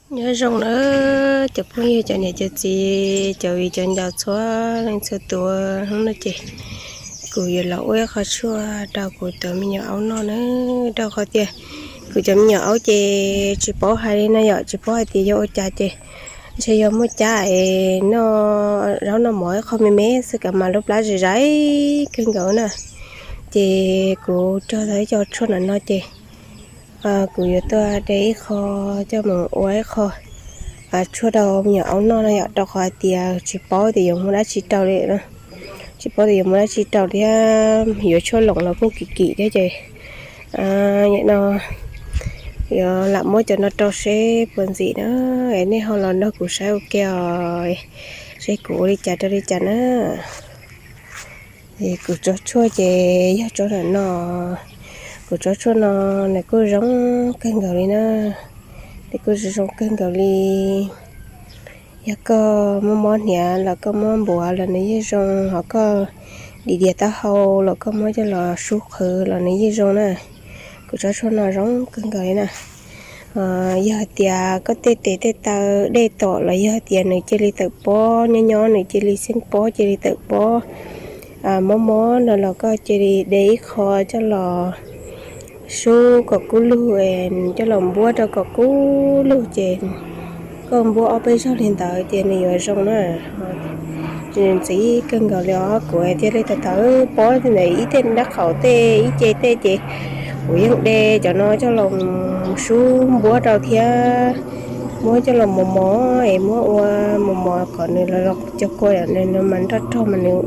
Nyob zoo na cov phooj ywg, cov niam cov txiv, cov viv cov ncaus txhua leej txhua tus. Hnub no ces kuv yuav los ua ib qho tshuaj rau kuv cov me nyuam aub noj na, rau qhov tias kuv cov me nyuam aub ces tsis paub hais li no yom, tsis paub hais tias yog ua cas ces ntshe yog muaj cab es noj zaub noj mov ib qho me me xwb kav mas lub plab zis zais kawg nkaus na. Ces kuv cog tau ib co tshuaj no no ces kuv yuav tuaj de ib qho coj mus ua ib qho tshuaj rau me nyuam aub noj no yom, rau qhov hais tias tsis paub tias yuav muaj dab tsi rau li, tsis paub tias yuav muaj dab tsi rau thiab yuav tshuaj loos los kuj kim kim thiab ces no yuav lam muab cov no rau seb puas ntxim na. Nej ho los nrog kuv saib ua ke os, seb kuv ua li cas rau li cas na. Kuv tso tshuaj ces yog tso ntawm no, kuv tso tshuaj no nws kuj zoo kawg nkaus li na, nws kuj zoo zoo kawg nkaus li. Yog koj muab mob hniav los koj muab npuav los nws yeej zoo, ho koj dim diav taub hau los koj muab coj los sub qhwv los nws yeej zoo na. Kuv tso tshuaj no zoo kawg nkaus li na. Yog hais tias koj tej tes tej taw dej tom los yog hais tias nws cia li tawm pob, nyob nyob nws cia li xeeb pob, cia li tawm pob, mob mob no los koj cia li de ib qho coj los sub kom kub lug, coj los npuab rau kom kub lug ces koj npuab ob peb zaug li ntawd ces nws yuav zoo na. Ntxim kawg nkaus li os, kuv thiaj li tawm tawm pob ntawm ib tej nraub qaum tej ib ce tej ces kuv yeej de cov no coj los sub npuab rau thiab muab coj los mos mos es muab ua mos mos kom nws los cog kua nws mas nroj rog mas nws,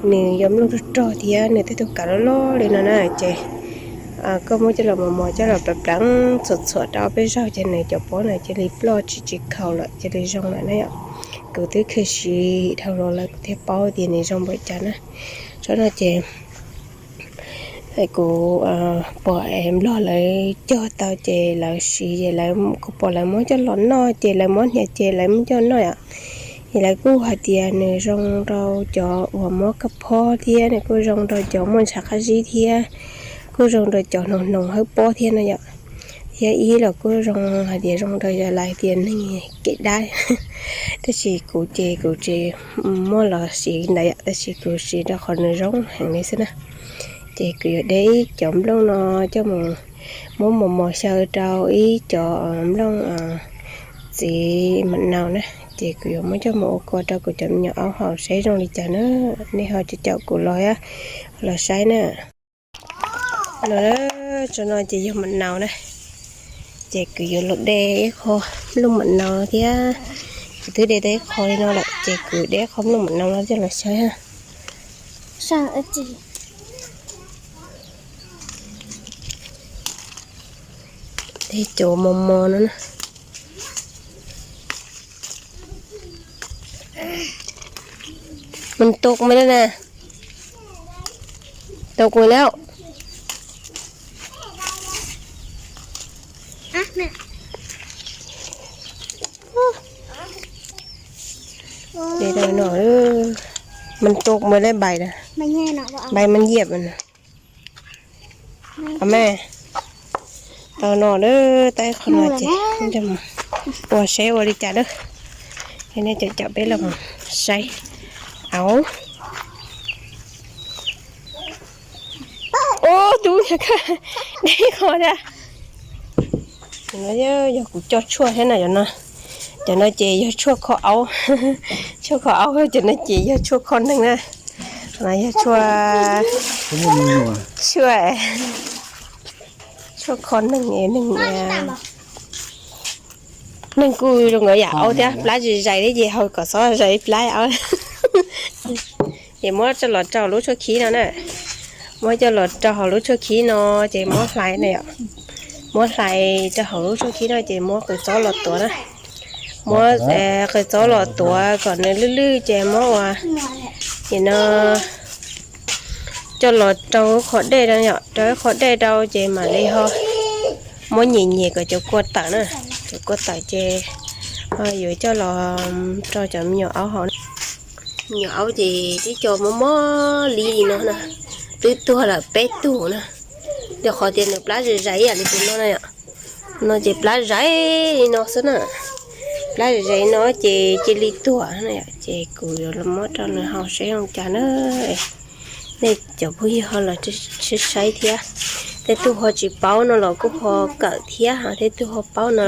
nws yuav mluj rog rog thiab nws tej tug kav loj loj li no na ces koj muab coj los mos mos coj los pleev pleev txhuam txhuam rau ob peb zaug ces nws cov pob na cia li ploj tsis tsis khaus lawm cia li zoo lawm na yom. Kuv twb khwv siv dhau los lawm kuv thiaj paub tias nws zoo npaum cas na. Tsob no ces kuv pom es nplog lawv cog tau ces lawv siv es lawv, kuv pom lawv muab coj los noj ces lawv mob hniav ces lawv muab coj noj yom. Es lawv kuj hais tias nws zoo rau cov uas mob kab phob thiab nws kuj zoo rau cov muaj ntshav qab zib thiab kuj zoo rau cov hnoos hnoos hawb pob thiab no yom. Thiab ib los kuj zoo hais tias zoo rau cov lawv tias neeg kev dab. Tab sis kuv ces kuv tsis muab los siv ntawd yom, tab sis kuv siv rau qhov nws zoo heev li xwb na. Ces kuv yuav de ib cov nplooj no coj mus muab mos mos xyaw rau ib cov nplooj txiv mam naus na. Ces kuv yuav muab coj mus ua kua rau kuv cov me nyuam aub haus saib zoo li cas na. Nej ho caum caum kuv los, los saib na. No, tsob no ces yog mam naus na. Ces kuv yuav los de ib qho nplooj mam naus thiab. Kuv twb de tau ib qho li no lawm ces kuv de ib qho nplooj mam naus no coj los saib. De cov mos mos no na. Mas tau mas na, tau mas lawm. Mas tau mas lawm, bai mas nyiam mas. Mas tau no lawm, tau ib qho no ces ua saib ua li cas lawm. Nej caum caum peb los saib. Au. Ub, tub, de qho thiab. No yog kuv cog tshuaj thiab na, cov no, cov no ces yog tshuaj kho aub. Tshuaj kho aub, cov no ces yog tshuaj kho neeg na. No yog tshuaj, tshuaj, tshuaj kho neeg, neeg, neeg kuj zoo nkauj yam aub thiab, plab zis zais thiab ces haus kom xob zais plab aub. Ces muab coj los rau hauv lub tshuaj khib no na. Muab coj los rau hauv lub tshuaj khib no, ces muab hlais na yom. Muab hlais rau hauv lub tshuaj khib no ces muab qws txob los tuav na. Muab qws txob los tuav kom nws lwj lwj ces muab ua, ces no coj los rau qhov dej rau yom, rau qhov dej rau ces mam li ho muab nyem nyem kom cov kua tawm na. Cov kua tawm ces ho yuav coj los rau cov me nyuam aub haus. Me nyuam aub ces twb cov mob mob li no na, twb tuag lawm peb tug na. Rau qhov tias nws plab zis zais ib yam li tus no na yom. No ces plab zais li no xwb na. Plab zais zais no ces cia li tuag na, ces kuv yuav los muab rau nws haus saib zoo cas na. Nej cov phooj ywg ho los saib saib thiab. Tej tug ho tsis paub no los kuj ho kawm thiab, ho tej tug ho paub no,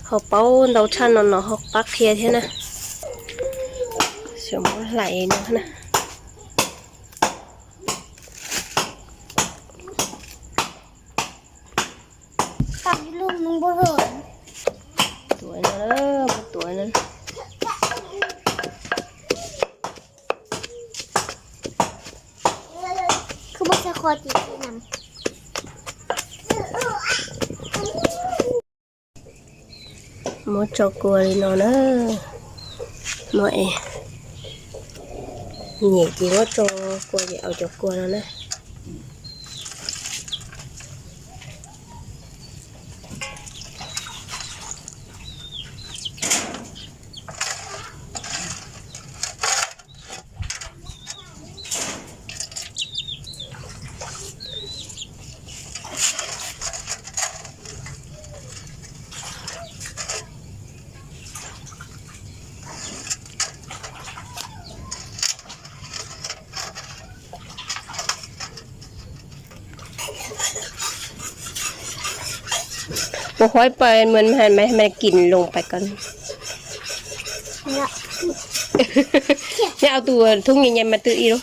ho paub ntau tshaj no no ho pab qhia thiab na. Muab hlais no na. Tuav no, muab tuav no. Muab tso kua li no na. Muab es nyem ces muab tso kua ces aus cov kua no na. Ua huab pais mas mas mas kis loos pais ko. Neb au tus thub nyem nyem mas twb ib lub.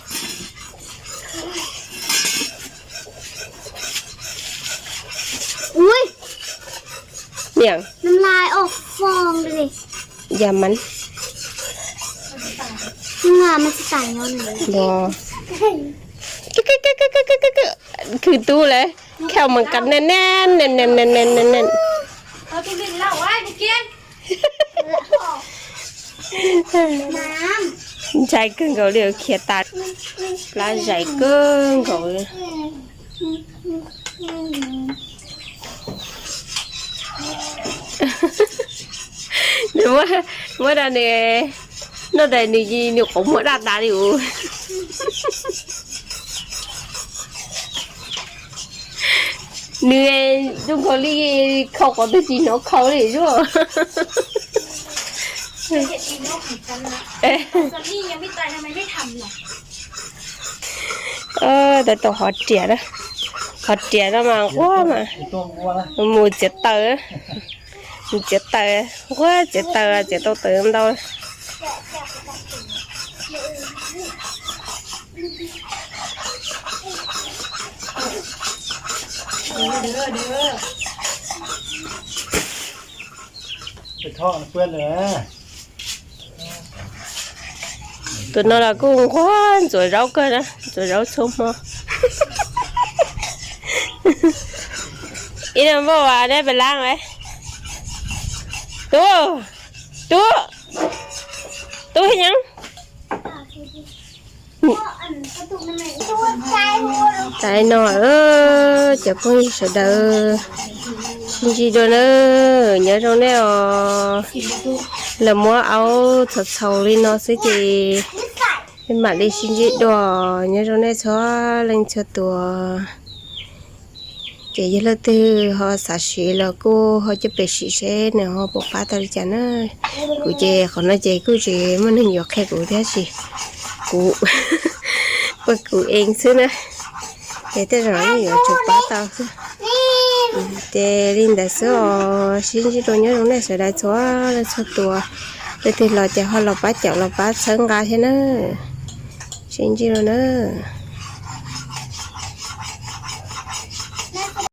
Ui, niam,น้ำลายออกฟองเลย yam mas. Nga mas tsis tải ngon này. Khwv tub lawm, khau mas kab nej nej nej nej nej nej nej. Ntshai kawg nkaus li, khiav tas, plab zais kawg nkaus li. Nws muab, muab rau nws noj tas nws, nws qhov muag daj tas li us. Nws zoo nkaus li khau qhov twg tsis hnov khau li zuj. Tau tau qhov riam na, qhov riam no mas nquag mas mus txiav taws, mus txiav taws, nquag txiav taws, txiav tau taws ntau. Tus no los kuj nquag ntxuav zaub kawg na, ntxuav zaub txhua hmo. Ib no npauj as neb pes lab. Tub, tub, tub hib nyeeb. Tais no, cov phooj ywg sawv daws sib ntsib dua na, nyob zoo nej os. Lawv muab aub txhaus txhaus li no xwb ces peb mam li sib ntsib dua, nyob zoo nej txhua leej txhua tus. Ces yog leej twg ho xav siv los kuj ho coj pem siv seb nws ho puas pab tau li cas na. Kuv ces qhov no ces kuj tsis muaj neeg yuav qhia kuv thiab, tab sis kuv ua kuv eev xwb na. Ces tej zaum yeej yuav tsum pab tau xwb. Ces li ntawd xwb os, sib ntsib dua, nyob zoo nej sawv daws txhua leej txhua tus. Leej twg los ces ho los pab caum los pab txhawb nqa thiab na. Sib ntsib dua na.